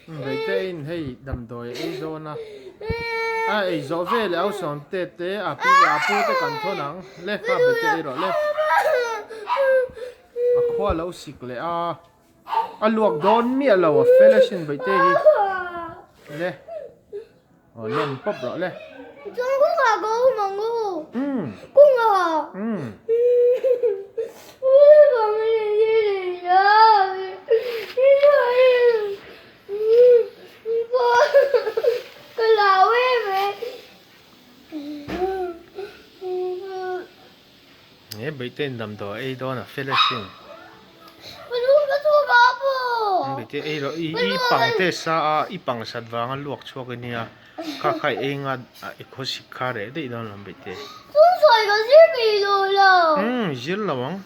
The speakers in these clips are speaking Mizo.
Beiteiin hei damdawi a ei dawn a, a ei zawh ve leh au sawmte te a pi leh a pu te kan thawn ang le kha Beite ei rawh le. A khua lo sik leh a, a luak dawn miah lo a fel asin Beite hi le. Aw lem pawp rawh le. Chuan kawngah ka awm ang u. Kawngah. Ka hlau em e. He Beitein damdawi a ei dawn a fel asin. Ka lu ka chhuak a pawh. Beite ei rawh i i pang te sa a i pang sat vanga luak chhuak i nia kha kha i ei nga i khawsik kha reh daih dawn lo Beite. Chung sawi ka zir peih lo lo. Umm zir lo ang.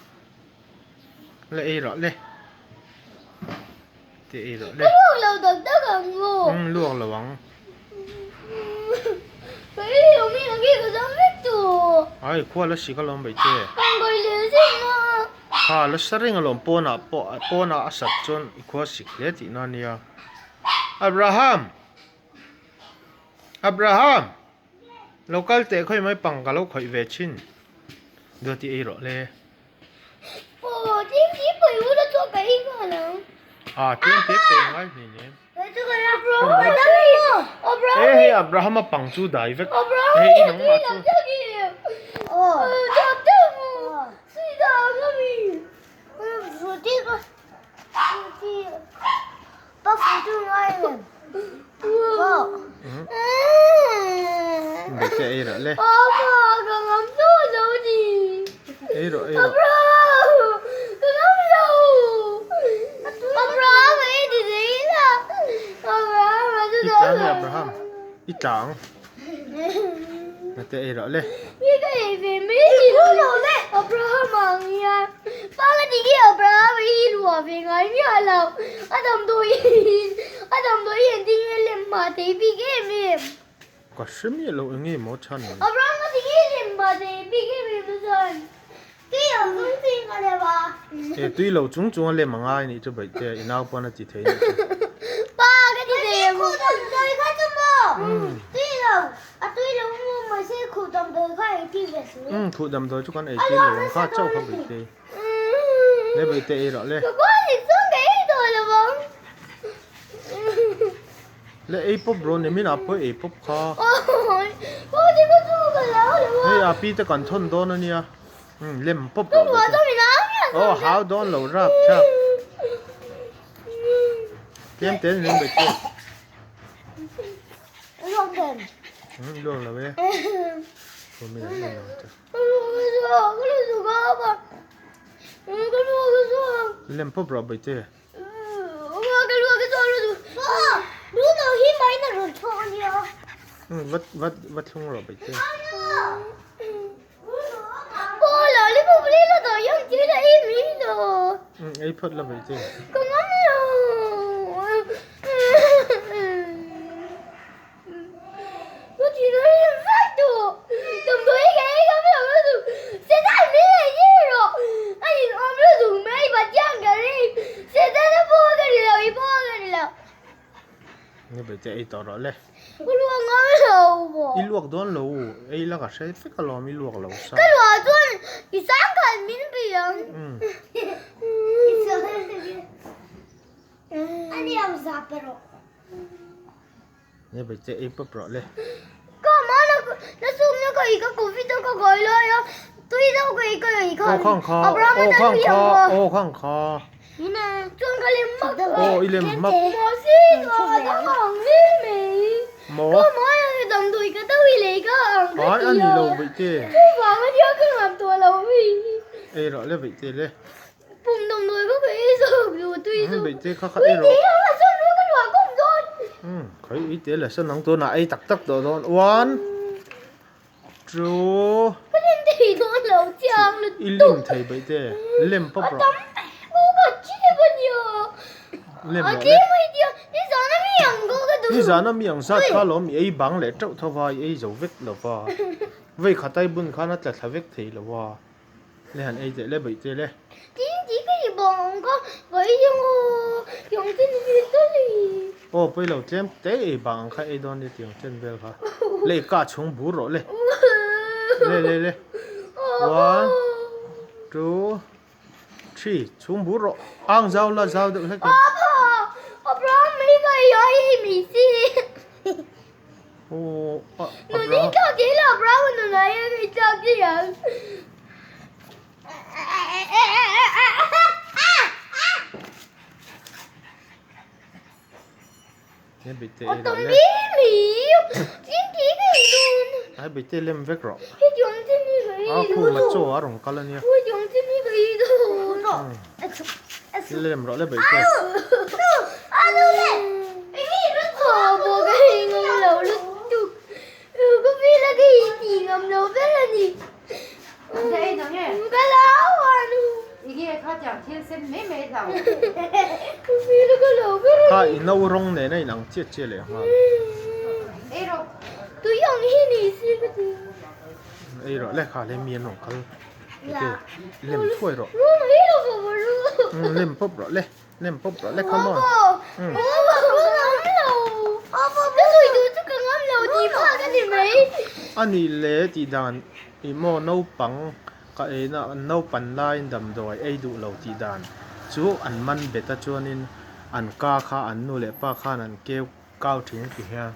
Le ei rawh le. Te ei rawh le. Ka luak lo tak tak ang u. Umm luak lo ang. Ka ei lo mi ang hi ka dam vek tawh. Ai khua la sik alawm Beite. Kan kawi leh zing a. Kha la sa reng alawm pawnah pawh pawnah a sat chuan i khua sik hle tihna a nia. Abraham! Abraham! Lo kal teh khawi mai pang ka lo khawih ve thin. Duati ei rawh le. Aw, tlem te pei ula chuan ka ei nghal ang. Ah, tlem te pei ngai hlein em. He hei Abraham a pang chu dai vek. Hei i nangmah chu. Bete ei rawh le. Ei rawh ei rawh. I tlang e Abraham. I tlang. Bete ei rawh le. Ka hre miah lo eng nge maw chhan ang. E tui lo chung chung a lem a ngai nih chu Baihte i nau pawn a ti thei nih chu. Umm khuh damdawi chu kan ei tir lo ang kha chauh kha Baihte. Le Baihte ei rawh le. Le ei pawp rawh ni min ah pawh ei pawp kha. Hei a pi te kan thawn dawn a nia. Lem pawp rawh Baihte. Aw hau dawn lo rap thlak. Tlem te ni Baihte. Luang lo e. Lem pawp rawh Baihte. Vat vat vat thlung rawh Baihte. Ei phawt la Baihte. Ni Baihte ei tawh rawh le. I luak dawn lo u, ei la ka hre vek alawm i luak lo sa. Ka luah chuan i sangkhal min pe ang. Ani ang zap erawh. Ni Baihte ei pawp rawh le. Ka ma na na sum na ka i ka coffee to ka gawi lai a tui deuh ka i ka ei khan. Aw khang kha aw khang kha aw khang kha. Chuan ka lem hmak. Aw i lem hmak. Mahse ka dang ang hle mai. Maw? Ka ma na damdawi ka deuh i lei ka ang ka ti a. Ai a ni lo Baihte. Chuvang a nia ka ngam tawh lo mi. Ei rawh le Baihte le. Pum damdawi ka ka ei zawk lo tui zawk. Baihte kha kha ei rawh. Ui te la sawn rawh ka luah kawm dawn. Khawi ui te la sawn ang tunah ei tak tak tawh dawn. One, two. Ka lem thei dawn lo chiang lutuk. I lem thei Baihte. Lem pawp rawh. A tam ka chep a nia. Lem rawh le. A tlem a nia. Nizan a mi ang ka ka duh. Nizan a mi ang zat kha lawm i ei bang leh teuh tho va i ei zo vek lo va. Vei khat ai bun khan a tla thla vek thei lo va. Le han ei teh le Baihte le. Tin ti ka i bawng ka ka i yung yung tin vi tali. Aw pawi lo tlem te ei bang ang kha ei dawn nia tiang chen vel kha. Le i kah chhung bur rawh le. Le le le. One, two, three chhung bur rawh. Ang zau la zau deuh hlek in. Aw Abraham. Ai bite lem vek rawh. A khuma chaw a rawn kal ania. Lem rawh le bite. Kha i no rawng nen a inang chiah chiah leh nghal. Ei rawh le kha le mi an rawn kal eke lem thuai rawh. Lem pawp rawh le lem pawp rawh le come on. Ani le tih dan Ih maw naupang ka eina naupan laiin damdawi ei duh lo tih dan chu an man bet a chuanin an ka kha an nu leh pa khan an keu kau thin ti hian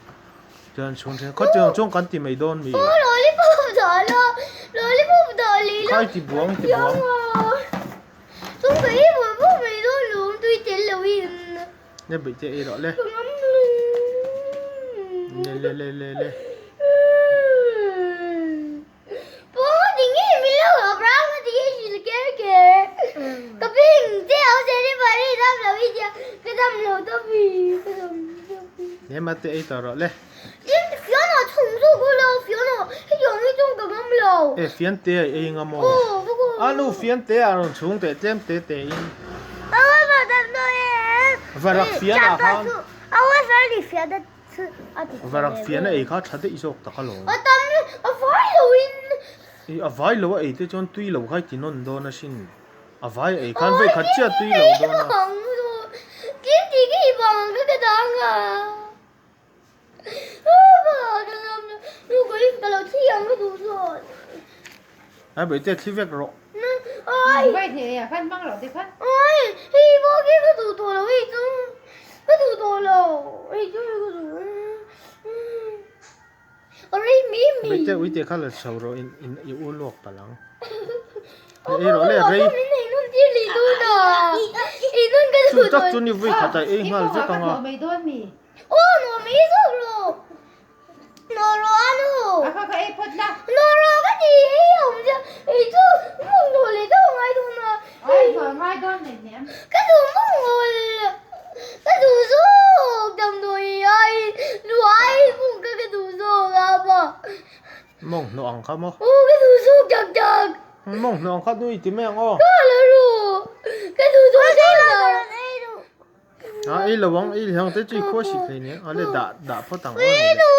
chuan chhung thin khaw tiang chuan kan ti mai dawn mi khai ti buang ti buang Ne beih te ei rawh le. Le le le le le. Ne ma te ei tawh rawh le. E fian te a ei nga maw? A nu fian te a rawn chhung teh tlem te te in. Varak fian ah khan Varak fian a ei kha tha daih zawk tak alawm. I a vai lo a ei te chuan tui lo kha i ti nawn dawn asin. A vai a ei khan vei khat chiah tui lo dawn a. Ai beite thli vek rawh. Beite uite kha la chho rawh in i u luak palh ang. Ei rawh le rei. Chu tak chu ni vui khat ah ei nghal vek ang a. Aw no mai zawk rawh. No rawh a nu. A kha ka ei phawt la. No rawh ka ti ei awm che. Ei chu mawng no leh deuh ngai dawn a. Ai no ngai dawn leh hnem. Ka duh mawng hawl. Ka duh zawk damdawi ai luai mawng ka ka duh zawk a pa. Mawng hnawh ang kha maw? Aw ka duh zawk tak tak. Mawng hnawh ang kha nui ti mai ang aw. Ka la rawh. Ka duh zawk tak tak. A ei lo ang, ei leh ang te chu i khua si thei nia. A le dah dah phawt ang aw ni le.